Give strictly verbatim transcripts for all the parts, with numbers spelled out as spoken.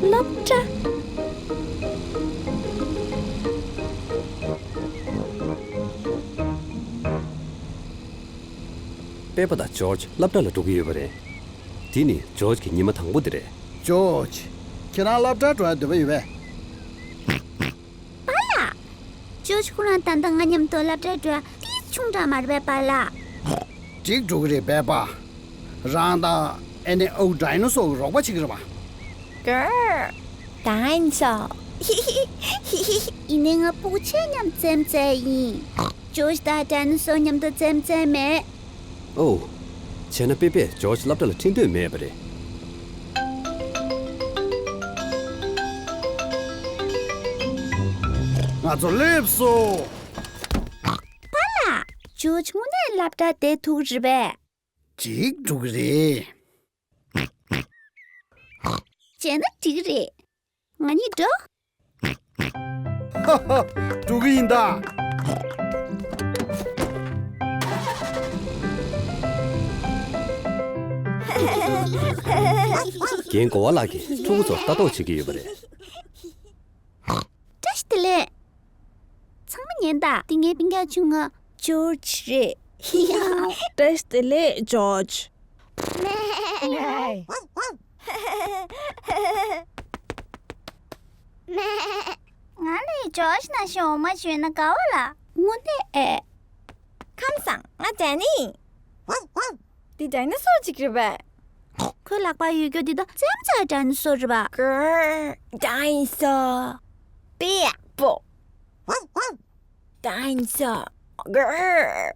སློབ་གྲྭ། པེ་པ་དང་ཇོརྗ་སློབ་གྲྭ་ལ་འགྲོ་གི་ཡོད་པ་རེད། དེ་ནི་ཇོརྗ་གི་ཉི་མ་དང་པོ་དེ་རེད། ཇོརྗ། ཁྱེད་རང་སློབ་གྲྭར་འགྲོ་ཡ་འདོད་པ་ཡོད་པས། པཱ་ལགས། ཇོརྗ་ཁོ་རང་ད་ལྟ་ང་མཉམ་དུ་སློབ་གྲྭར་འགྲོ་ཡ་ཏོག་ཙམ་ཆུང་དྲགས་མ་རེད་པས་པཱ་ལགས། འགྲིག་འགྲོ་གི་རེད་པེ་པ། རང་དང་ཨ་ནེ་ཨའུ་ཌའི་ནོ་སོར་གྱི་རོགས་པ་བྱེད་ཀྱི་རེད་པ། གར། ཌའི་ནོ་སོར། ཡིན་ནའི་ང་སྤུ་གུ་ཆེ་མཉམ་རྩེད་མོ་རྩེ་ཡིན། ཇོརྗ་དང་ཌའི་ནོ་སོར་མཉམ་དུ་རྩེད་མོ་རྩེ་མེད། ཨོ། བྱས་ན་པེ་པས་ཇོརྗ་སློབ་གྲྭ་ལ་ཁྲིད་འདོད་མེད་པ་རེད། ང་ཚོ་སླེབས་སོང་། པཱ་ལགས། ཇོརྗ་དངོས་གནས་སློབ་གྲྭར་བསྡད་ཐུབ་ཀྱི་རེད་པས། འགྲིག་འགྲོ་གི་རེད། བྱས་ན་འགྲིག་གི་རེད། ང་གཉིས་འགྲོ། ཧ་ཧ། འགྲོ་གི་ཡིན་ད། རྒན་གོ་བ་ལགས་ཀྱིས་ཕྲུ་གུ་ཚོར་ལྟ་རྟོག་བྱེད་ཀྱི་ཡོད་པ་རེད། བཀྲ་ཤིས་བདེ་ལེགས། ཚང་མ་ཉན་དང་། འདི་ངའི་སྤུན་ཀྱག་ཆུང་ང་ཇོརྗ་རེད། བཀྲ་ཤིས་བདེ་ལེགས་ཇོརྗ། ང་ལ་ཇོརྗ་ནང་བཞིན་འོ་མ་བཞོན་ན་དགའ་བ་ལ། དངོས་གནས་ཨེ། ཁམས་བཟང་། ང་ཌན་ནི། འདི་ཌའི་ནོ་སོར་ཅིག་རེད་པས། ཁོའི་ལག་པར་ཡོད་རྒྱུ་འདི་དག་རྩེད་མོ་རྩེ་ཌའི་ནོ་སོར་རེད་པ། གར། ཌའི་ནོ་སོར། དཔེ་ཡག་པོ། ཌའི་ནོ་སོར། གར།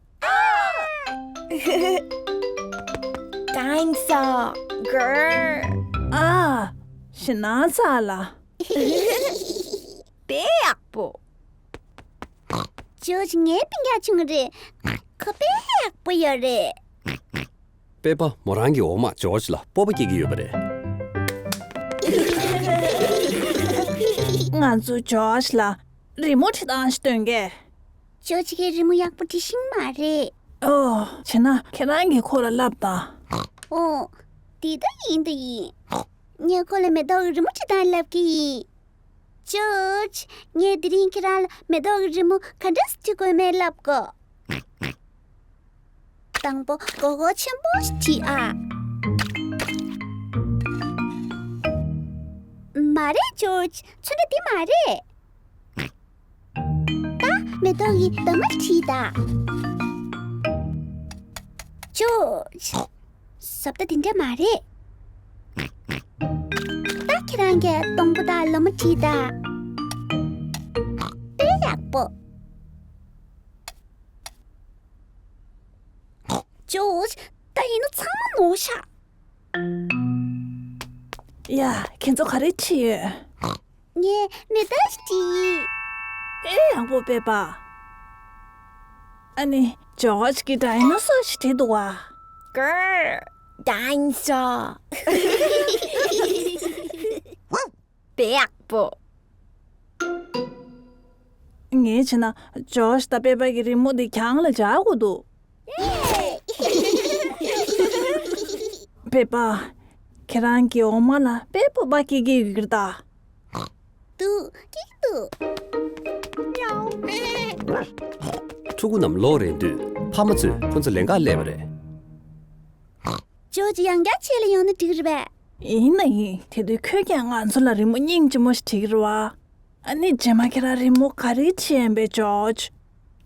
ཌའི་ནོ་སོར། གར། ཨ། ཞེད་སྣང་ཚ་ལ། དཔེ་ཡག་པོ། ཇོརྗ་ངའི་སྤུན་ཀྱག་ཆུང་ངུ་རེད། ཁོ་དཔེ་ཡག་པོ་ཡོད་རེད། པེ་པ་མོ་རང་གི་འོག་མ་ཇོརྗ་ལ་སྤོབས་པ་སྐྱེ་གི་ཡོད་པ་རེད། ང་ཚོ་ཇོརྗ་ལ་རི་མོ་བྲིས་སྟངས་ཤིག་སྟོན་གས། ཇོརྗ་གིས་རི་མོ་ཡག་པོ་འབྲི་ཤེས་མ་རེད། ཨོ། བྱས་ན་ཁྱེད་རང་གིས་ཁོ་ལ་བསླབ་དང་། ཨོ། དེ་ད་ཡིན་ད་ཡིན། ངས་ཁོ་ལ་མེ་ཏོག་གི་རི་མོ་བྲིས་སྟངས་བསླབ་ཀྱི་ཡིན། ཇོརྗ། ངས་དེ་རིང་ཁྱེད་རང་ལ་མེ་ཏོག་གི་རི་མོ་ག་འདྲ་སེ་བྲིས་དགོས་མེད་བསླབ་གོ། དང་པོ་མགོ་སྐོར་ཆེན་པོ་ཞིག་བྲིས་ཨ། མ་རེད་ཇོརྗ། ཚོན་ཁྲ་འདི་མ་རེད། ད་མེ་ཏོག་གི་འདབ་མ་བྲིས་ད། ཇོརྗ། བཟོ་ལྟ་དེ་འདྲ་མ་རེད། ད་ཁྱེད་རང་གིས་སྡོང་པོ་དང་ལོ་མ་བྲིས་ད། དཔེ་ཡག་པོ། ཇོརྗ། ད་ཡིན་ན་ཚང་མ་ནོར་ཤག་ཡ། ཁྱེད་ཚོ་ག་རེ་བྲིས་ཡོད། ངས་མེ་ཏོག་ཞིག་བྲིས་ཡིན། ཨེ། ཡག་པོ་པེ་པ། ཨ་ནི་ཇོརྗ་གིས་ཌའི་ནོ་སོར་ཞིག་བྲིས་འདུག་བ། གར། ཌའི་ནོ་སོར། དཔེ་ཡག་པོ། ངས་བྱས་ན་ཇོརྗ་དང་པེ་པ་གི་རི་མོ་འདི་གྱང་ལ་སྦྱར་དགོས་འདུག་པེ་པ། ཁྱེད་རང་གི་འོ་མ་ལ་དཔེ་སྤོབས་པ་སྐྱེ་གི་ཡོད་ཀྱི་རེད་ད། འདུག་སྐྱེ་གི་འདུག་ཕྲུ་གུ་རྣམས་ལོག་རན་དུས་ཕ་མ་ཚོས་ཁོ་ཚོ་ལེན་གར་སླེབས་པ་རེད། ཇོརྗ་ཡང་བསྐྱར་ཆེད་ལ་ཡོང་ན་འགྲིག་རེད་པས། ཡིན་ན་ཡིན། དེ་དུས་ཁོས་ཀྱང་ང་ཚོ་ལ་རི་མོ་སྙིང་རྗེ་མོ་ཞིག་བྲིས་ཀྱི་རེད་བ། ཨ་ནི་རྗེས་མ་ཁྱེད་རང་རི་མོ་ག་རེ་བྲིས་ཡིན་པས་ཇོརྗ།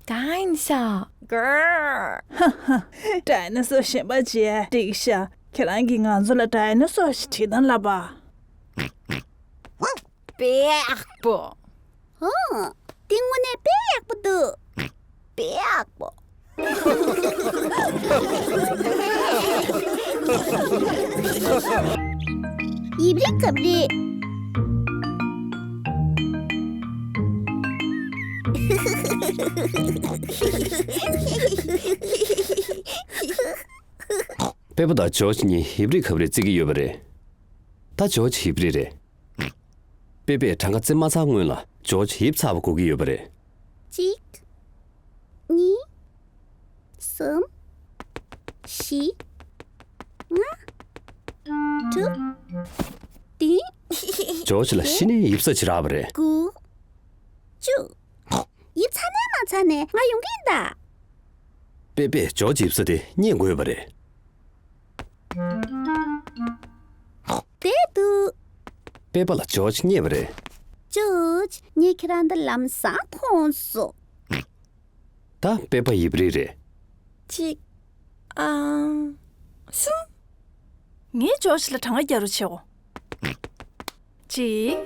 ཌའི་ནོ་སོར། གར། ཧ་ཧ། ཌའི་ནོ་སོར་གཞན་པ་བྲིས་ཡ་འགྲིག་ཤག་ཁྱེད་རང་གིས་ང་ཚོ་ལ་ཌའི་ནོ་སོར་ཞིག་བྲིས་དང་ལབ་པ། དཔེ་ཡག་པོ། ཨོ། འདི་དངོས་གནས་དཔེ་ཡག་པོ་འདུག་དཔེ་ཡག་པོ། ཡིབ་རི་གབ་རི། པེ་པ་དང་ཇོརྗ་གཉིས་ཡིབ་རི་གབ་རི་རྩེ་གི་ཡོད་པ་རེད། ད་ཇོརྗ་ཡིབ་རི་རེད། པེ་པས་གྲངས་ཀ་རྩེ་མ་ཚར་སྔོན་ལ་ཇོརྗ་ཡིབ་ཚར་བ་གོ་གི་ཡོད་པ་རེད། གཅིག་གཉིས། གསུམ། བཞི། ལྔ། དྲུག་བདུན། ཇོ་ཇི་ལ་གཞི་ནས་ཡིབ་ས་ཅིག་རག་པ་རེད། དགུ། བཅུ། ཡིབ་ཚར་ནས་མ་ཚར་ནས་ང་ཡོང་གི་ཡིན་ད། པེ་པས་ཇོ་ཇི་ཡིབ་ས་དེ་རྙེད་དགོས་པ་རེད། བསྡད་འདུག་པེ་པ་ལ་ཇོ་ཇི་རྙེད་པ་རེད། ཇོ་ཇི། ངས་ཁྱེད་རང་འདི་ལམ་སང་མཐོང་སོང་། ད་པེ་པ་ཡིབ་རིགས་རེད། གཅིག་ཨང་། གསུམ། ངས་ཇོ་ཇི་ལ་གྲངས་ཀ་རྒྱག་རོགས་བྱེད་འོ། གཅིག་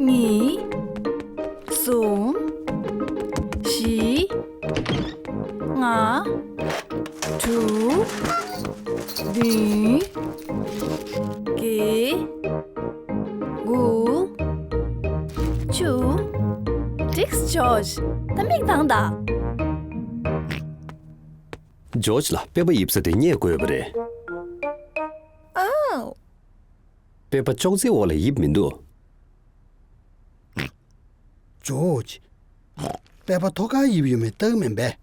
གཉིས། གསུམ། བཞི། ལྔ། དྲུག་བདུན། བརྒྱད། དགུ། བཅུ། འགྲིགས། ཇོ་ཇི། ད་མིག་གདངས་དང་། ཇོ་ཇི་ལ་པེ་པ་ཡིབ་ས་དེ་རྙེད་དགོས་པ་རེད། ཨའོ། པེ་པ་ཅོག་ཙེའི་འོག་ལ་ཡིབ་མི་འདུག་ཇོ་ཇི། པེ་པ་ཐོག་ཁར་ཡིབ་ཡོད་མེད་བལྟ་གི་མིན་པས།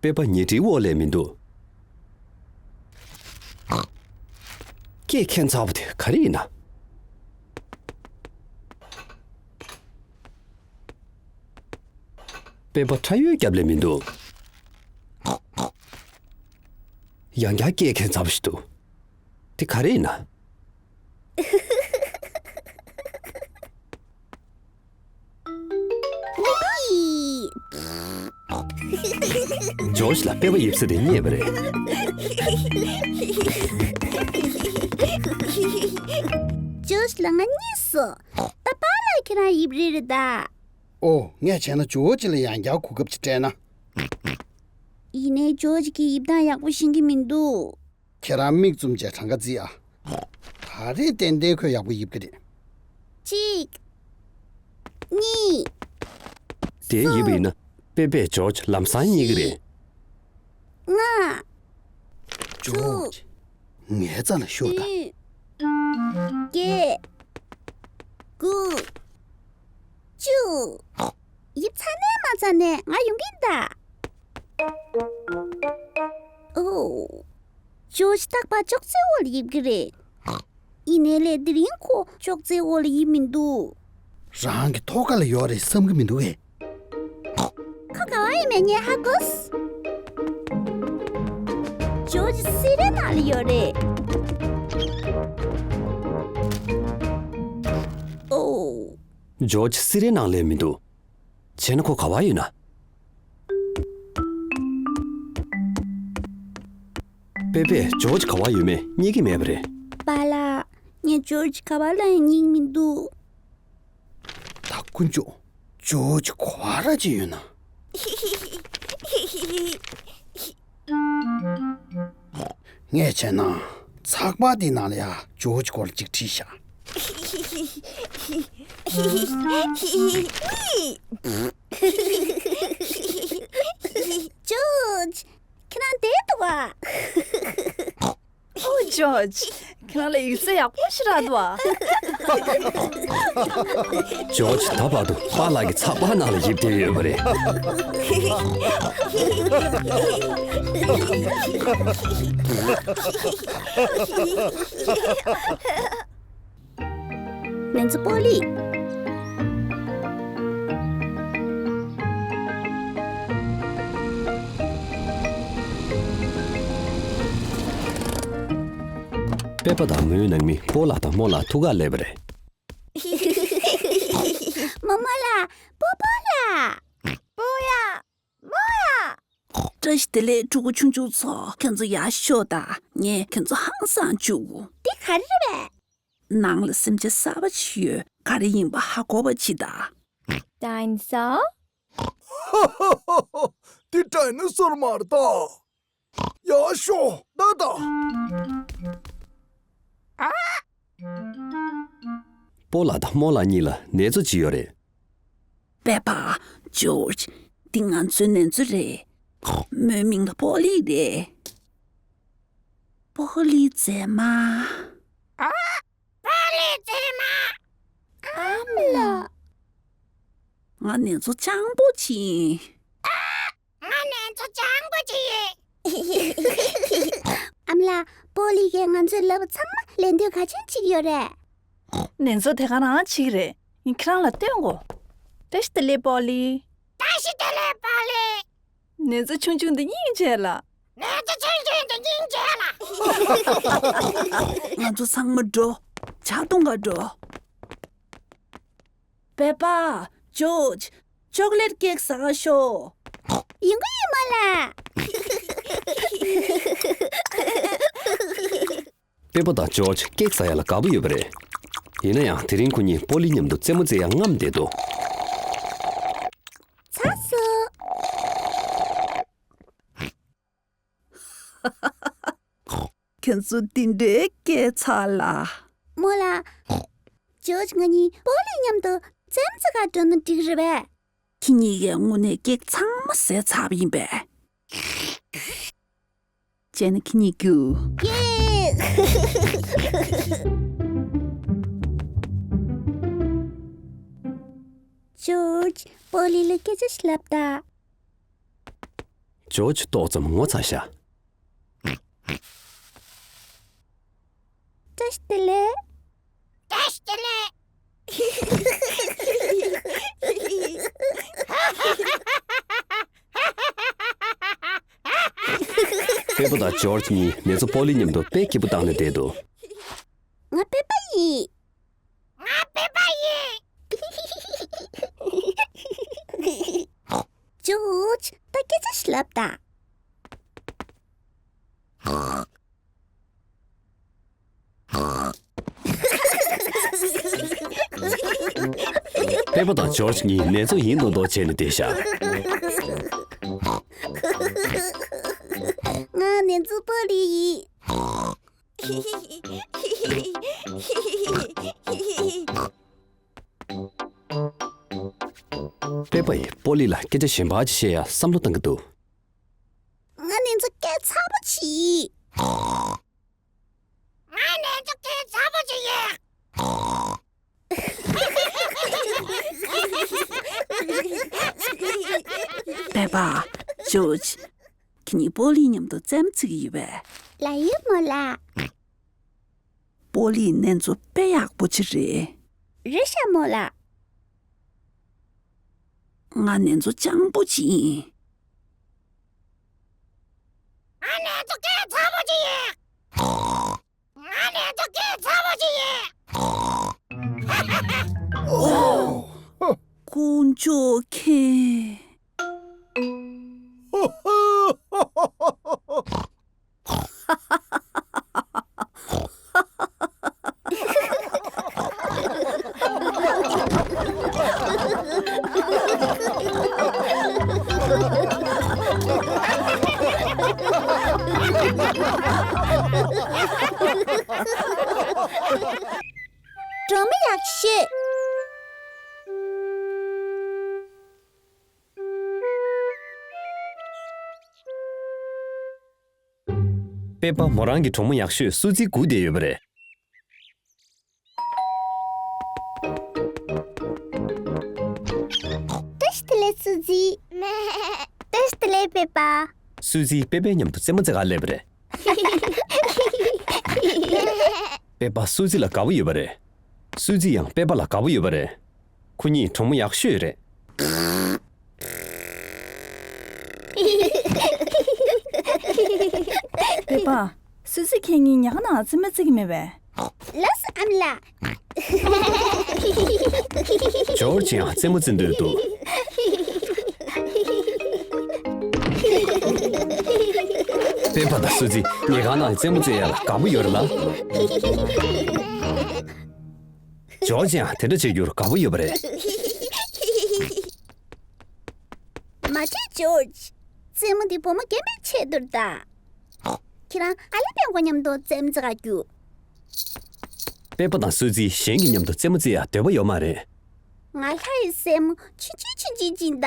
པེ་པ་ཉལ་ཁྲིའི་འོག་ལས་མི་འདུག་སྐད་འཁེལ་ཚར་བ་དེ་ག་རེ་ཡིན་ན། པེ་པ་ཁྲ་ཡོལ་རྒྱབ་ལས་མི་འདུག་ཡང་བསྐྱར་སྐད་འཁེལ་ཚར་བ་ཞིག་འདུག་དེ་ག་རེ་ཡིན་ན། ཇོ་ཇི་ལ་པེ་པ་ཡིབ་ས་དེ་རྙེད་པ་རེད། ཇོ་ཇི་ལ་ང་རྙེད་སོང་། ད་པཱ་ལགས་ཁྱེད་རང་ཡིབ་རིགས་རེད་ད། ཨོ། ངས་བྱས་ན་ཇོ་ཇི་ལ་ཡང་བསྐྱར་གོ་སྐབས་ཅིག་སྤྲད་ན། ཡིན་ནའི་ཇོ་ཇི་གིས་ཡིབ་སྟངས་ཡག་པོ་ཤེས་ཀྱི་མི་འདུག་ཁྱེད་རང་མིག་བཙུམ་བྱས་གྲངས་ཀ་བརྩི་ཨ། ད་རེས་ཏན་ཏན་ཁོས་ཡག་པོ་ཡིབ་ཀྱི་རེད། གཅིག་གཉིས། དེ་ཡིབ་པ་ཡིན་ན་པེ་པས་ཇོ་ཇི་ལམ་སང་རྙེད་ཀྱི་རེད། ལྔ། ཇོ་ཇི། ངའི་རྩ་ལ་ཤོག་དང་། བདུན། བརྒྱད། དགུ། བཅུ། ཡིབ་ཚར་ནས་མ་ཚར་ནས་ང་ཡོང་གི་ཡིན་ད། ཨོ། ཇོ་ཇི་རྟག་པར་ཅོག་ཙེའི་འོག་ལ་ཡིབ་ཀྱི་རེད། ཡིན་ནའི་ལས་དེ་རིང་ཁོ་ཅོག་ཙེའི་འོག་ལ་ཡིབ་མི་འདུག་རང་གི་ཐོག་ཁ་ལ་ཡོད་རེད་བསམ་གྱི་མི་འདུག་གས། ཁོ་ག་བ་ཡིན་མེད་ངས་ཧ་གོ་སོང་། ཇོ་ཇི་སི་རའི་ནང་ལ་ཡོད་རེད། ཨོ། ཇོ་ཇི་སི་རའི་ནང་ལ་མི་འདུག་བྱས་ན་ཁོ་ག་བ་ཡོད་ན། པེ་པས་ཇོ་ཇི་ག་བ་ཡོད་མེད་རྙེད་ཀྱི་མེད་པ་རེད། པཱ་ལགས། ངས་ཇོ་ཇི་ག་བ་ལ་ཡང་རྙེད་མི་འདུག་ད་དཀོན་མཆོག་ཇོ་ཇི་ག་བ་ར་ཅིག་ཡོད་ན། ངས་བྱས་ན་ཚགས་པར་འདི་ནང་ལ་ཡ་ཇོ་ཇི་སྐོར་ཅིག་བྲིས་ཤག་ཇོ་ཇི། ཁྱེད་རང་བསྡད་འདུག་ག་ཨོ་ཇོ་ཇི། ཁྱེད་རང་ལ་ཡིག་ཚད་ཡག་པོ་ཞིག་རག་འདུག་ག་ཇོ་ཇི་ད་བར་དུ་པཱ་ལགས་ཀྱི་ཚགས་པར་ནང་ལ་ཡིབ་བསྡད་ཡོད་པ་རེད། ང་ཚོ་སྤོ་ལི། པེ་པ་དང་མོའི་ནང་མི་སྤོ་ལགས་དང་རྨོ་ལགས་ཐུག་གར་སླེབས་པ་རེད། རྨོ་རྨོ་ལགས། སྤོ་སྤོ་ལགས། སྤོ་ཡ། རྨོ་ཡ། བཀྲ་ཤིས་བདེ་ལེགས་ཕྲུ་གུ་ཆུང་ཆུང་ཚོ། ཁྱེད་ཚོ་ཡར་ཤོག་དང་། ངས་ཁྱེད་ཚོ་ཧང་སང་བཅུག་འདི་ག་རེ་རེད་པས། ནང་ལ་སེམས་ཅན་གསར་པ་ཅིག་ཡོད། ག་རེ་ཡིན་པ་ཧ་གོ་བ་བྱེད་དང་། ཌའི་ནོ་སོར། འདི་ཌའི་ནོ་སོར་མ་རེད་ད། ཡར་ཤོག་ད་ད། སྤོ་ལགས་དང་རྨོ་ལགས་གཉིས་ལ་ནེ་ཙོ་ཅིག་ཡོད་རེད། པེ་པ། ཇོ་ཇི། འདི་ང་ཚོའི་ནེ་ཙོ་རེད། མོའི་མིང་ལ་སྤོ་ལི་རེད། སྤོ་ལི་མཛེས་མ། སྤོ་ལི་མཛེས་མ། ཨ་མ་ལགས། ང་ནེ་ཙོ་སྤྱང་པོ་ཅིག་ཡིན། ང་ནེ་ཙོ་སྤྱང་པོ་ཅིག་ཡིན། ཨ་མ་ལགས། པོ་ལི་གིས་ང་ཚོའི་ལབ་པ་ཚང་མ་ལན་ལྡོག་ག་ཚོད་བྱེད་ཀྱི་ཡོད་རེད། ནེ་ཙོ་དེ་ག་རང་བྱེད་ཀྱི་རེད། ངས་ཁྱེད་རང་ལ་སྟོན་གོ། བཀྲ་ཤིས་བདེ་ལེགས་པོ་ལི། བཀྲ་ཤིས་བདེ་ལེགས་པོ་ལི། ནེ་ཙོ་ཆུང་ཆུང་འདི་སྙིང་རྗེ་ལ། ནེ་ཙོ་ཆུང་ཆུང་འདི་སྙིང་རྗེ་ལ། ང་ཚོ་ཚང་མ་འགྲོ། ཇ་འཐུང་ག་འགྲོ། པེ་པ། ཇོརྗ། ཅོག་ལེ་ཊི་ཀེག་ཟ་ག་ཤོག། ཡོང་གི་ཡིན་མོ་ལགས། པེ་པ་དང་ཇོརྗ་ཀེག་ཟ་ཡ་ལ་དགའ་པོ་ཡོད་པ་རེད། ཡིན་ན་ཡང་དེ་རིང་ཁོ་གཉིས་པོ་ལི་མཉམ་དུ་རྩེད་མོ་རྩེ་ཡ་རྔམ་བསྡད་འདུག། ཚར་སོང་། ཁྱེད་ཚོ་འདི་འདྲའི་སྐད་ཆ་ལ། མོ་ལགས། ཇོརྗ་ང་གཉིས་པོ་ལི་མཉམ་དུ་རྩེད་མོ་རྩེ་ག་འགྲོ་ན་འགྲིག་རེད་པས། ཁྱེད་གཉིས་ཀས་དངོས་གནས་ཀེག་ཚང་མ་ཟས་ཚར་བ་ཡིན་པས། བྱས་ན་ཁྱེད་གཉིས་རྒྱུགས། ཀེག་ཇོརྗ། པོ་ལི་ལ་སྐད་ཆ་ཞིག་ལབ་དང་། ཇོརྗ་ཏོག་ཙམ་ངོ་ཚ་ཤག། བཀྲ་ཤིས་བདེ་ལེགས། བཀྲ་ཤིས་བདེ་ལེགས། པེ་པ་དང་ཇོརྗ་གཉིས་ནེ་ཙོ་པོ་ལི་མཉམ་དུ་དཔེ་སྐྱིད་པོ་བཏང་ནས་བསྡད་འདུག། ང་པེ་པ་ཡིན། ང་པེ་པ་ཡིན། ཇོརྗ། ད་སྐད་ཆ་ཞིག་ལབ་དང་། པེ་པ་དང་ཇོརྗ་གཉིས་ནེ་ཙོ་ཡིན་མདོག་མདོག་བྱས་ནས་བསྡད་ཤག། ང་ནེ་ཙོ་པོ་ལི་ཡིན། པེ་པ་ཡིས་པོ་ལི་ལ་སྐད་ཆ་གཞན་པ་ཅིག་བཤད་ཡ་བསམ་བློ་བཏང་གི་འདུག། ང་ནེ་ཙོ་སྐད་ཚ་པོ་ཅིག། ང་ནེ་ཙོ་སྐད་ཚ་པོ་ཅིག་ཡིན། པེ་པ། ཇོརྗ། ཁྱེད་གཉིས་པོ་ལི་མཉམ་དུ་རྩེད་མོ་རྩེ་གི་ཡོད་པས། ལགས་ཡོད་མོ་ལགས། པོ་ལི་ནེ་ཙོ་དཔེ་ཡག་པོ་ཅིག་རེད། རེད་ཤག་མོ་ལགས། ང་ནེ་ཙོ་སྤྱང་པོ་ཅིག་ཡིན། ང་ནེ་ཙོ་སྐད་ཚ་པོ་ཅིག་ཡིན། ང་ནེ་ཙོ་སྐད་ཚ་པོ་ཅིག་ཡིན། དཀོན་མཆོག་མཁྱེན། སྒྲོལ་མ་ཡག་ཤོས། པེ་པ་མོ་རང་གི་གྲོགས་མོ་ཡག་ཤོས་སུ་ཙི་སྒུག་བསྡད་ཡོད་པ་རེད། བཀྲ་ཤིས་བདེ་ལེགས་སུ་ཙི། བཀྲ་ཤིས་བདེ་ལེགས་པེ་པ། སུ་ཙི་པེ་པའི་མཉམ་དུ་རྩེད་མོ་རྩེ་གར་སླེབས་པ་རེད། པེ་པ་སུ་ཙི་ལ་དགའ་པོ་ཡོད་པ་རེད། སུ་ཙི་ཡང་པེ་པ་ལ་དགའ་པོ་ཡོད་པ་རེད། ཁོ་གཉིས་གྲོགས་མོ་ཡག་ཤོས་རེད། པེ་པ། སུ་ཙི་ཁྱེད་གཉིས་ཉལ་ཁང་ནང་རྩེད་མོ་རྩེ་གི་མེད་པས། ལགས་སོ་ཨ་མ་ལགས། ཇོརྗ་ཡང་རྩེད་མོ་རྩེ་འདོད་འདུག། པེ་པ་དང་སུ་ཙི་ཉལ་ཁང་ནང་རྩེད་མོ་རྩེ་ཡ་ལ་དགའ་པོ་ཡོད་རེད་ལ། ཇོརྗ་ཡང་དེ་འདྲ་བྱེད་རྒྱུར་དགའ་པོ་ཡོད་པ་རེད། མ་བྱེད་ཇོརྗ། རྩེད་མོ་འདི་བུ་མོ་རྒན་པའི་ཆེད་དུ་རེད་ད། ཁྱེད་རང་ཨ་ལེ་པད་མགོ་མཉམ་དུ་རྩེད་མོ་རྩེ་ག་རྒྱུགས། པེ་པ་དང་སུ་ཙི་གཞན་གྱི་མཉམ་དུ་རྩེད་མོ་རྩེ་ཡ་འདོད་པ་ཡོད་མ་རེད། ང་ལྷ་ཡི་སྲས་མོ་ཆུང་ཆུང་ཆུང་ཆུང་ཅིག་ཡིན་ད།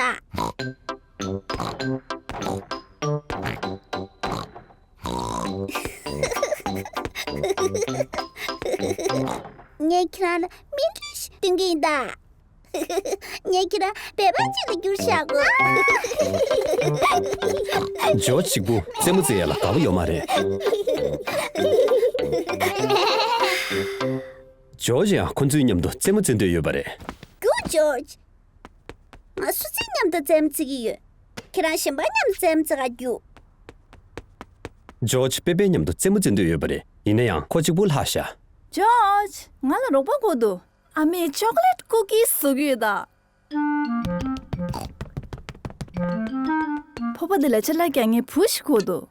ངས་ཁྱེད་རང་ལ་སྨིན་གྲོལ་ཞིག་སྟོན་གྱི་ཡིན་ད། ངས་ཁྱེད་རང་སྦལ་པ་ཅིག་ལ་འགྱུར་བཞག་གོ། ཇོ་གཅིག་པུ་རྩེད་མོ་རྩེ་ཡ་ལ་དགའ་པོ་ཡོད་མ་རེད། ཇོ་ཡང་ཁོ་ཚོའི་མཉམ་དུ་རྩེད་མོ་རྩེ་འདོད་ཡོད་པ་རེད། རྒྱུགས་ཇོ། ང་སུ་ཚོའི་མཉམ་དུ་རྩེད་མོ་རྩེ་གི་ཡོད། ཁྱེད་རང་གཞན་པ་མཉམ་དུ་རྩེད་མོ་རྩེ་ག་རྒྱུགས། ཇོ་པེ་པེ་མཉམ་དུ་རྩེད་མོ་རྩེ་འདོད་ཡོད་པ་རེད། ཡིན་ན་ཡང་ཁོ་གཅིག་པུ་ལྷག་ཤག་ཇོ། ང་ལ་རོགས་པ་དགོས་འདུག་ཨ་མས་ཅོག་ལེ་ཊི་ཀུ་ཀི་བཟོ་གི་ཡོད་ད། ཕོར་པ་འདི་ལ་ཅ་ལག་རྒྱག་མཁན་བུ་ཞིག་དགོས་འདུག་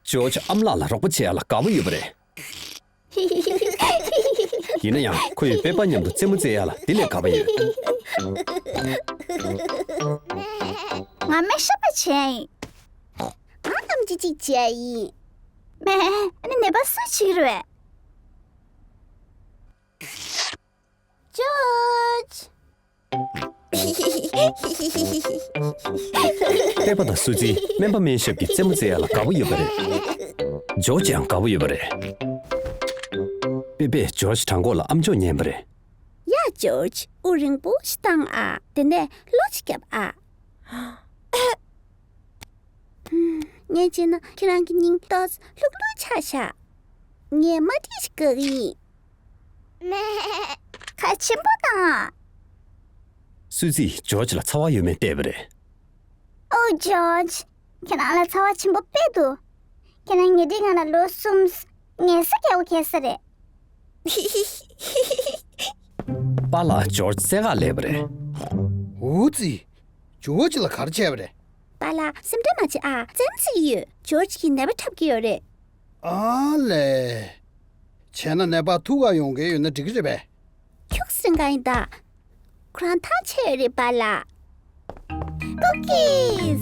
ཇོ་ཨ་མ་ལགས་ལ་རོགས་པ་བྱེད་ཡ་ལ་དགའ་པོ་ཡོད་པ་རེད། ཡིན་ན་ཡང་ཁོ་ཡིས་པེ་པ་མཉམ་དུ་རྩེད་མོ་རྩེ་ཡ་ལ་དེ་ལས་དགའ་པོ་ཡོད། ང་མེ་ཤ་པ་བྱས་ཡིན། ང་ཨམ་ཆི་གཅིག་བྱས་ཡིན། མེ། ཨ་ནི་ནད་པ་སུ་བྱེད་ཀྱི་རེད། ཇོ། པེ་པ་དང་སུ་ཙི་སྨན་པ་སྨན་ཞབས་ཀྱི་རྩེད་མོ་རྩེ་ཡ་ལ་དགའ་པོ་ཡོད་པ་རེད། ཇོ་ཡང་དགའ་པོ་ཡོད་པ་རེད། པེ་པེས་ཇོ་བྲང་ཁོག་ལ་ཨམ་ཅོག་ཉན་པ་རེད། ཡ་ཇོ། དབུགས་རིང་པོ་ཞིག་བཏང་ཨ། དེ་ནས་གློ་ཅིག་བརྒྱབ་ཨ། ངས་བྱས་ན་ཁྱེད་རང་གི་སྙིང་ཏོག་ཙམ་ལྷུག་ལྷུག་ཆགས་ཤག་ངས་མ་ཏིས་ཞིག་བཀག་ཡིན། ཁ་ཆེན་པོ་བཏང་ཨ། སུ་ཙིས་ཇོ་ལ་ཚ་བ་ཡོད་མེད་བལྟས་པ་རེད། ཨོ་ཇོ། ཁྱེད་རང་ལ་ཚ་བ་ཆེན་པོ་དཔེ་འདུག་ཁྱེད་རང་ཉེ་དུས་ང་ལ་ལོ་གསུམ། ངལ་ས་རྒྱག་པ་གལ་ས་རེད། པཱ་ལགས་ཇོ་རྩེད་གར་སླེབས་པ་རེད། ཨོ་ཙི། ཇོ་ལ་ག་རེ་བྱས་པ་རེད། པཱ་ལགས་སེམས་ཁྲལ་མ་བྱེད་ཨ། རྩེད་མོ་རྩེ་གི་ཡོད། ཇོ་གིས་ནད་པ་འཁྲབ་ཀྱི་ཡོད་རེད། ཨ་ལས། བྱས་ན་ནད་པ་ཐུག་ག་ཡོང་མཁན་ཡོད་ན་འགྲིག་གི་རེད་པས། ཁྱུག་སེང་ག་ཡིན་ད། ཁོ་རང་ཐང་ཆད་ཡོད་རེད་པཱ་ལགས། ཀུ་ཀིས།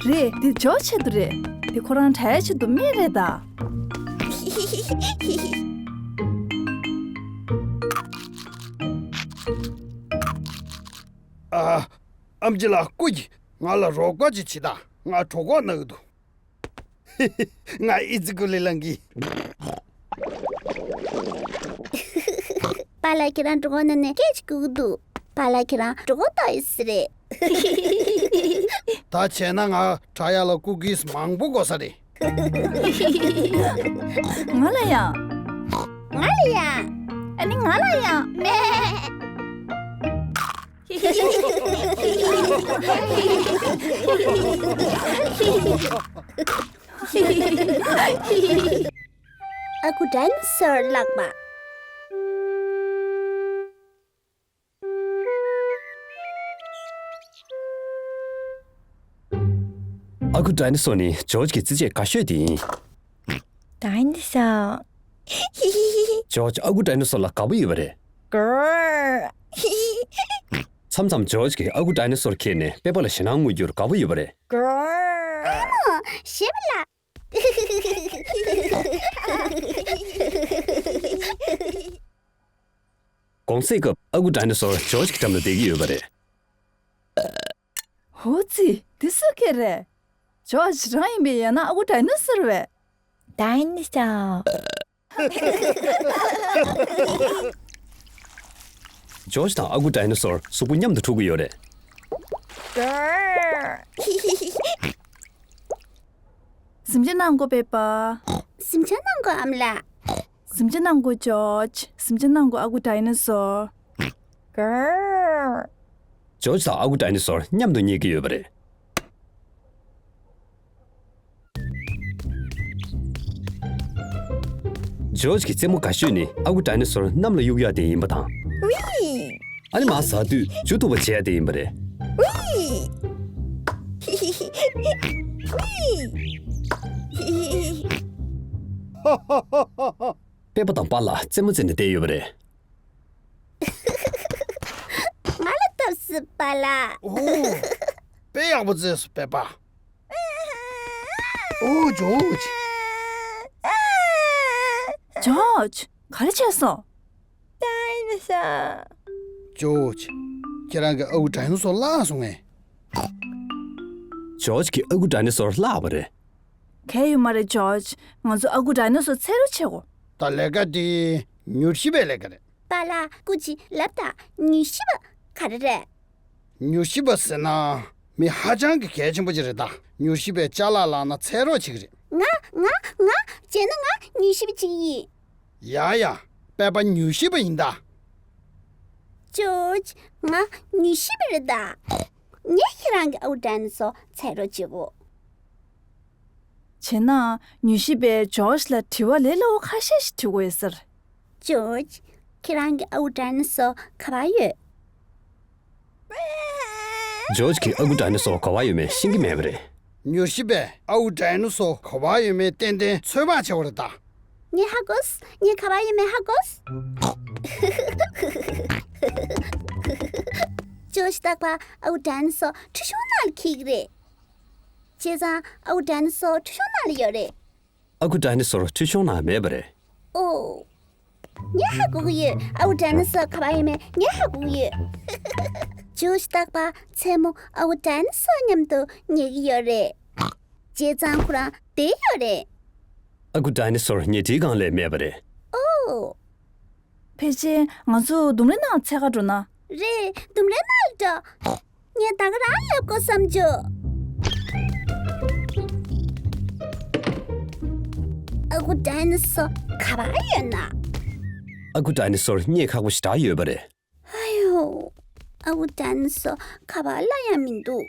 རེད། འདི་ཇོ་ཆེད་དུ་རེད། འདི་ཁོ་རང་དྲག་ཡ་ཆེད་དུ་སྨན་རེད་ད། ཨ། ཨམ་ཆི་ལགས་སྐུ་མཁྱེན། ང་ལ་རོགས་པ་ཅིག་བྱེད་དང་། ང་གྲོད་ཁོག་ན་གི་འདུག་ང་ཨི་ཙི་ཀུ་ལི་ལང་གི། པཱ་ལགས་ཁྱེད་རང་གྲོད་ཁོག་ནང་ནས་སྐད་ཅིག་ཁུག་གི་འདུག་པཱ་ལགས་ཁྱེད་རང་གྲོད་ཁོག་ལྟོགས་ཡོད་ས་རེད། ད་བྱས་ན་ང་དྲག་ཡ་ལ་ཀུ་ཀིས་མང་པོ་དགོས་ས་རེད། ང་ལ་ཡང་། ང་ལ་ཡང་། ཨ་ནི་ང་ལ་ཡང་། མེ། ཨ་ཁུ་ཌའི་ནོ་སོར་ལགས་པ། ཨ་ཁུ་ཌའི་ནོ་སོར་ནི་ཇོ་གི་རྩེད་ཆས་དགའ་ཤོས་དེ་ཡིན། ཌའི་ནོ་སོར། ཇོ་ཨ་ཁུ་ཌའི་ནོ་སོར་ལ་དགའ་པོ་ཡོད་པ་རེད། གར། མཚམས་མཚམས་ཇོ་གིས་ཨ་ཁུ་ཌའི་ནོ་སོར་ཁྱེར་ནས་པེ་པ་ལ་ཞེད་སྣང་དངོས་རྒྱུར་དགའ་པོ་ཡོད་པ་རེད། གར། ཞེས་པ་ལ། གུང་སེང་སྐབས་ཨ་ཁུ་ཌའི་ནོ་སོར་ཇོ་གི་འགྲམ་ལ་བསྡད་ཀྱི་ཡོད་པ་རེད། ཧོ་ཙི། འདི་སུ་སྐད་རེད། ཇོ་རང་ཡིན་པས། ཡང་ན་ཨ་ཁུ་ཌའི་ནོ་སོར་བས། ཌའི་ནོ་སོར། ཇོ་དང་ཨ་ཁུ་ཌའི་ནོ་སོར་གཟུགས་པོ་མཉམ་དུ་འཁྲུག་གི་ཡོད་རེད། གར། གཟིམ་ཆ་གནང་གོ་པེ་པ། གཟིམ་ཆ་གནང་གོ་ཨ་མ་ལགས། གཟིམ་ཆ་གནང་གོ་ཇོ། གཟིམ་ཆ་གནང་གོ་ཨ་ཁུ་ཌའི་ནོ་སོར། གར། ཇོ་དང་ཨ་ཁུ་ཌའི་ནོ་སོར་མཉམ་དུ་ཉལ་གྱི་ཡོད་པ་རེད། ཇོ་གི་རྩེད་མོ་དགའ་ཤོས་ནི་ཨ་ཁུ་ཌའི་ནོ་སོར་གནམ་ལ་གཡུག་ཡག་དེ་ཡིན་པ་དང་། ཨ་ནི་མར་ཟགས་དུས་མཇུག་རྟུག་པ་བྱེད་ཡག་དེ་ཡིན་པ་རེད། པེ་པ་དང་པཱ་ལགས་རྩེད་མོ་རྩེ་ནས་བསྡད་ཡོད་པ་རེད། ང་ལ་བཏབ་སྲིད་པཱ་ལགས། ཨོ། དཔེ་ཡག་པོ་རྩེས་སོང་པེ་པ། ཨོ་ཇོ། ཇོ། ག་རེ་བྱས་སོང་། ཌའི་ནོ་སོར། ཇོ། ཁྱེད་རང་གི་ཨ་ཁུ་ཌའི་ནོ་སོར་བརླག་སོང་ངས། ཇོ་གི་ཨ་ཁུ་ཌའི་ནོ་སོར་བརླག་པ་རེད། གལ་ཡོད་མ་རེད་ཇོ། ང་ཚོ་ཨ་ཁུ་ཌའི་ནོ་སོར་འཚོལ་རོགས་བྱེད་དགོས། ད་ལས་ཀ་དེ་མྱུར་ཞིབ་པའི་ལས་ཀ་རེད། པཱ་ལགས། སྐུ་མཁྱེན་ལབ་དང་། མྱུལ་ཞིབ་པ་ག་རེ་རེད། མྱུལ་ཞིབ་པ་ཟེར་ན་མི་ཧ་ཅང་གི་གལ་ཆེན་པོ་ཅིག་རེད་ད། མྱུལ་ཞིབ་པས་ཅ་ལག་བླངས་ན་འཚོལ་རོགས་བྱེད་ཀྱི་རེད། ང་ང་ང་བྱས་ན་ང་མྱུལ་ཞིབ་པ་ཅིག་ཡིན། ཡ་ཡ། པེ་པ་མྱུལ་ཞིབ་པ་ཡིན་ད། ཇོརྗ། ང་མྱུལ་ཞིབ་པ་རེད་ད། ངས་ཁྱེད་རང་གི་ཨའུ་ཌའི་ནོ་སོར་འཚོལ་རོགས་བྱེད་གོ། བྱས་ན་མྱུལ་ཞིབ་པས་ཇོརྗ་ལ་དྲི་བ་ལས་སླ་བོ་ཁ་ཤས་ཤིག་དྲི་དགོས་ཡོད་ས་རེད། ཇོརྗ། ཁྱེད་རང་གི་ཨའུ་ཌའི་ནོ་སོར་ག་པར་ཡོད། ཇོརྗ་གིས་ཨའུ་ཌའི་ནོ་སོར་ག་པར་ཡོད་མེད་ཤེས་ཀྱི་མེད་པ་རེད། མྱུལ་ཞིབ་པས་ཨའུ་ཌའི་ནོ་སོར་ག་པར་ཡོད་མེད་ཏན་ཏན་ཚོད་དཔག་བྱེད་པ་རེད་ད། ངས་ཧ་གོ་སོང་། ངས་ག་པར་ཡོད་མེད་ཧ་གོ་སོང་། ཇོརྗ། རྟག་པར་ཨའུ་ཌའི་ནོ་སོར་ཁྲུས་གཞོང་ནང་ལ་འཁྱེར་གྱི་རེད། བྱས་ཙང་ཨའུ་ཌའི་ནོ་སོར་ཁྲུས་གཞོང་ནང་ལ་ཡོད་རེད། ཨའུ་ཌའི་ནོ་སོར་ཁྲུས་གཞོང་ནང་མེད་པ་རེད། ཨོ། ངས་ཧ་གོ་གི་ཡོད། ཨའུ་ཌའི་ནོ་སོར་ག་པར་ཡོད་མེད་ངས་ཧ་གོ་གི་ཡོད། ཇོརྗ། རྟག་པར་མཚན་མོ་ཨའུ་ཌའི་ནོ་སོར་མཉམ་དུ་ཉལ་གྱི་ཡོད་རེད། བྱས་ཙང་ཁོ་རང་བསྡད་ཡོད་རེད། ཨའུ་ཌའི་ནོ་སོར་ཉལ་ཁྲིའི་སྒང་ལ་མེད་པ་རེད། ཨོ། ཕལ་ཆེར་ང་ཚོ་ལྡུམ་རའི་ནང་འཚོལ་ག་འགྲོ་ན། རེད། ལྡུམ་རའི་ནང་ལ་འགྲོ། ངས་ད་ག་རང་ལབ་དགོས་བསམ་བྱུང་། ཨའུ་ཌའི་ནོ་སོར་ག་པར་ཡོད་ན། ཨའུ་ཌའི་ནོ་སོར་རྙེད་ཁག་པོ་ཞེ་དྲག་ཡོད་པ་རེད། ཨ་ཡོ། ཨའུ་ཌའི་ནོ་སོར་ག་པར་སླར་ཡང་མི་འདུག་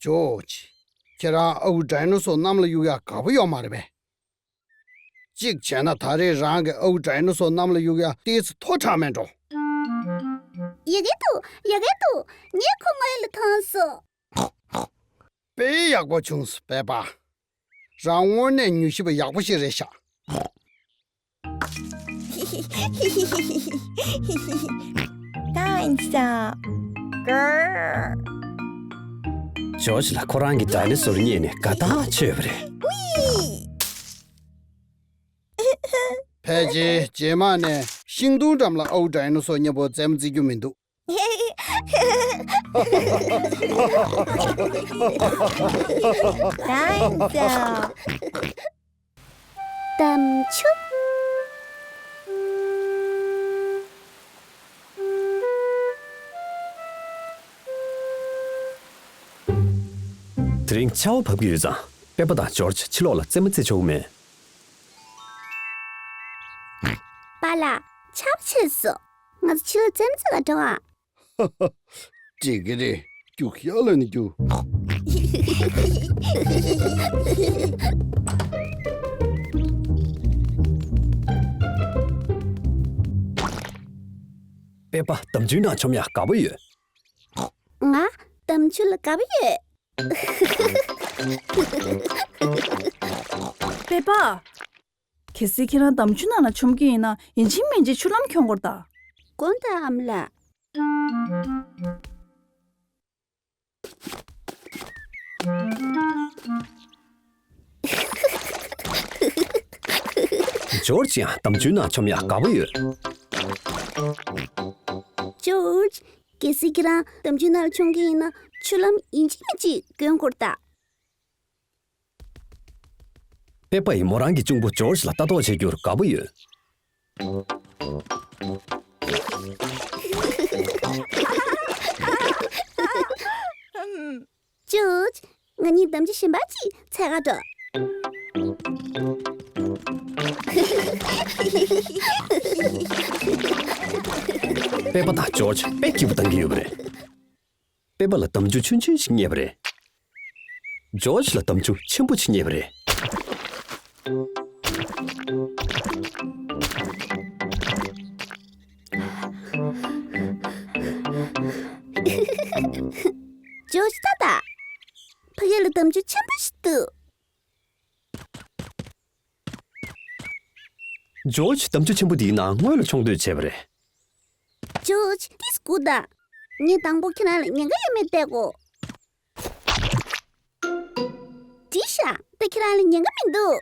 ཇོརྗ། ཁྱེད་རང་ཨའུ་ཌའི་ནོ་སོར་གནམ་ལ་གཡུག་ཡ་དགའ་པོ་ཡོད་མ་རེད་པས། གཅིག་བྱས་ན་ད་རེས་རང་གི་ཨའུ་ཌའི་ནོ་སོར་གནམ་ལ་གཡུག་ཡ་ཏོག་ཙམ་མཐོ་དྲགས་མེད་འགྲོ། ཡག་གི་འདུག་ཡག་གི་འདུག་ངས་ཁོ་སྔོན་ལ་མཐོང་སོང་། དཔེ་ཡག་པོ་བྱུང་སོང་པེ་པ། རང་དངོས་གནས་མྱུལ་ཞིབ་པ་ཡག་པོ་ཞིག་རེད་ཤག་ད་ཡིན་ས། ཇོརྗ་ལ་ཁོ་རང་གི་ཌའི་ནོ་སོར་རྙེད་ནས་དགའ་ཐག་ཆོད་པ་རེད། ཕལ་ཆེར་རྗེས་མ་ནས་ཤིང་སྡོང་འགྲམ་ལ་ཨའུ་ཌའི་ནོ་སོར་མཉམ་པོ་རྩེད་མོ་རྩེ་རྒྱུ་མི་འདུག་ད་ཡིན་ས། དམ་ཆུ། དེ་རིང་ཆར་པ་བབས་ཀྱི་ཡོད་ཙང་། པེ་པ་དང་ཇོརྗ་ཕྱི་ལོགས་ལ་རྩེད་མོ་རྩེ་ཆོག་གི་མེད། པཱ་ལགས། ཆར་པ་ཆད་སོང་། ང་ཚོ་ཕྱི་ལོགས་རྩེད་མོ་རྩེ་ག་འགྲོ་ཨ། འགྲིག་གི་རེད། རྒྱུགས་ཤར་ལ་ནི་རྒྱུགས། པེ་པ་འདམ་ཆུའི་ནང་མཆོང་ཡག་དགའ་པོ་ཡོད། ང་འདམ་ཆུ་ལ་དགའ་པོ་ཡོད། པེ་པ། གལ་སྲིད་ཁྱེད་རང་འདམ་ཆུ་ནང་ལ་མཆོང་གི་ཡིན་ན། ཡིན་གཅིག་མིན་གཅིག་ཆུ་ལྷམ་གྱོན་དགོས་རེད་ད། དགོངས་དག་ཨ་མ་ལགས། ཇོརྗ་ཡང་འདམ་ཆུའི་ནང་མཆོང་ཡག་དགའ་པོ་ཡོད། ཇོརྗ། གལ་སྲིད་ཁྱེད་རང་འདམ་ཆུའི་ནང་ལ་མཆོང་གི་ཡིན་ན། ཆུ་ལྷམ་ཡིན་གཅིག་མིན་གཅིག་གྱོན་དགོས་རེད་ད། པེ་པ་ཡིས་མོ་རང་གི་གཅུང་པོ་ཇོརྗ་ལ་ལྟ་རྟོག་བྱེད་རྒྱུར་དགའ་པོ་ཡོད། ཇོརྗ། ང་གཉིས་འདམ་ཆུ་གཞན་པ་ཅིག་འཚོལ་ག་འགྲོ། པེ་པ་དང་ཇོརྗ་དཔེ་སྐྱིད་པོ་བཏང་གི་ཡོད་པ་རེད། པེ་པ་ལ་འདམ་ཆུ་ཆུང་ཆུང་ཞིག་རྙེད་པ་རེད། ཇོརྗ་ལ་འདམ་ཆུ་ཆེན་པོ་ཞིག་རྙེད་པ་རེད། ཇོརྗ་ལྟ་དང་། ཕ་གི་ལ་འདམ་ཆུ་ཆེན་པོ་ཞིག་འདུག་ཇོརྗ་འདམ་ཆུ་ཆེན་པོ་འདིའི་ནང་སྔོན་ལ་མཆོང་འདོད་བྱས་པ་རེད། ཇོརྗ། ཏོག་ཙམ་སྒུག་དང་། ངས་དང་པོ་ཁྱེད་རང་ལ་ཉེན་ཁ་ཡོད་མེད་བལྟ་དགོས། འགྲིག་ཤག་ད་ཁྱེད་རང་ལ་ཉེན་ཁ་མི་འདུག་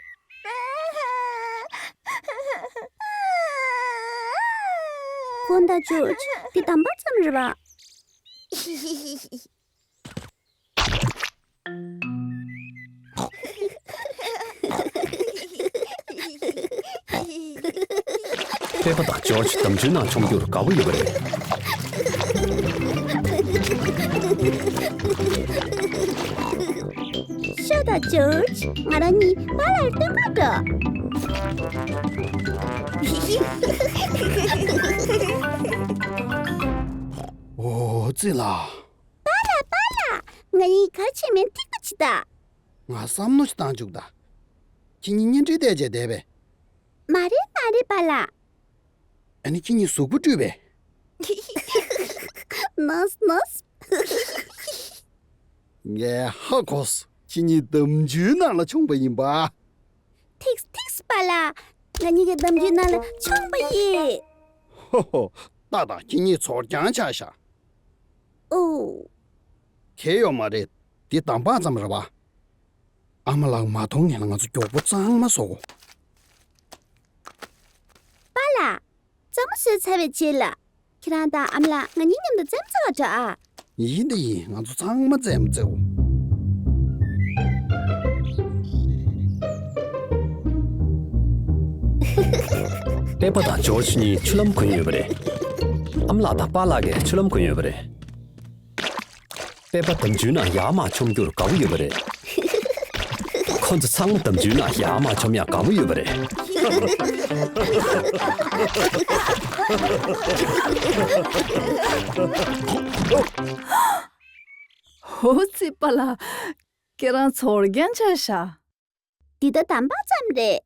དགོངས་དག་ཇོརྗ། འདི་དམ་པ་ཙམ་རེད་པ། པེ་པ་དང་ཇོརྗ་དམ་ཆུའི་ནང་མཆོང་རྒྱུར་དགའ་པོ་ཡོད་པ་རེད། ཤོག་དང་ཇོརྗ། ང་རང་གཉིས་པཱ་ལགས་ལ་སྟོན་གར་འགྲོ། འོ་ཙི་ལ། པཱ་ལགས། པཱ་ལགས། ང་གཉིས་གར་ཕྱིན་མིན་ཐིག་པ་བྱེད་དང་། ང་བསམ་མནོ་ཞིག་བཏང་བཅུག་ད། ཁྱེད་གཉིས་གཉེན་སྒྲིག་བལྟས་བྱས་བསྡད་པས། མ་རེད་མ་རེད་པཱ་ལགས། ཨ་ནི་ཁྱེད་གཉིས་གཟུགས་པོ་བཀྲུས་པས། ནོས་ནོས། ངས་ཧ་གོ་སོང་། ཁྱེད་གཉིས་དམ་ཆུའི་ནང་ལ་མཆོངས་པ་ཡིན་པ། ཐིགས་ཐིགས་པཱ་ལགས། ང་གཉིས་ཀྱིས་དམ་ཆུའི་ནང་ལ་མཆོངས་པ་ཡིན། ཧོ་ཧོ། ཏག་ཏག་ཁྱེད་གཉིས་ཚོར་རྐྱང་ཆགས་ཤག་ཨོ། གལ་ཡོད་མ་རེད། འདི་འདམ་བག་ཙམ་རེད་པ། ཨ་མ་ལགས་མ་མཐོང་ངེས་ལ་ང་ཚོ་མགྱོགས་པོ་གཙང་མ་བཟོ་དགོས། པཱ་ལགས། གཙང་མ་བཟོས་ཚར་བའི་རྗེས་ལ། ཁྱེད་རང་དང་ཨ་མ་ལགས་ང་གཉིས་མཉམ་དུ་རྩེད་མོ་རྩེ་ག་འགྲོ་ཨ། ཡིན་ད་ཡིན། ང་ཚོ་ཚང་མ་རྩེད་མོ་རྩེའོ། པེ་པ་དང་ཇོརྗ་གཉིས་ཆུ་ལྷམ་གོན་ཡོད་པ་རེད། ཨ་མ་ལགས་དང་པཱ་ལགས་ཀྱིས་ཆུ་ལྷམ་གོན་ཡོད་པ་རེད། པེ་པ་དམ་ཆུའི་ནང་ཡར་མར་མཆོང་རྒྱུར་དགའ་པོ་ཡོད་པ་རེད། ཁོ་ཚོ་ཚང་མ་དམ་ཆུའི་ནང་ཡར་མར་མཆོང་ཡག་དགའ་པོ་ཡོད་པ་རེད། ཧོ་ཙི་པཱ་ལགས། ཁྱེད་རང་ཚོར་རྐྱང་ཆགས་ཤག་འདི་ད་འདམ་བག་ཙམ་རེད།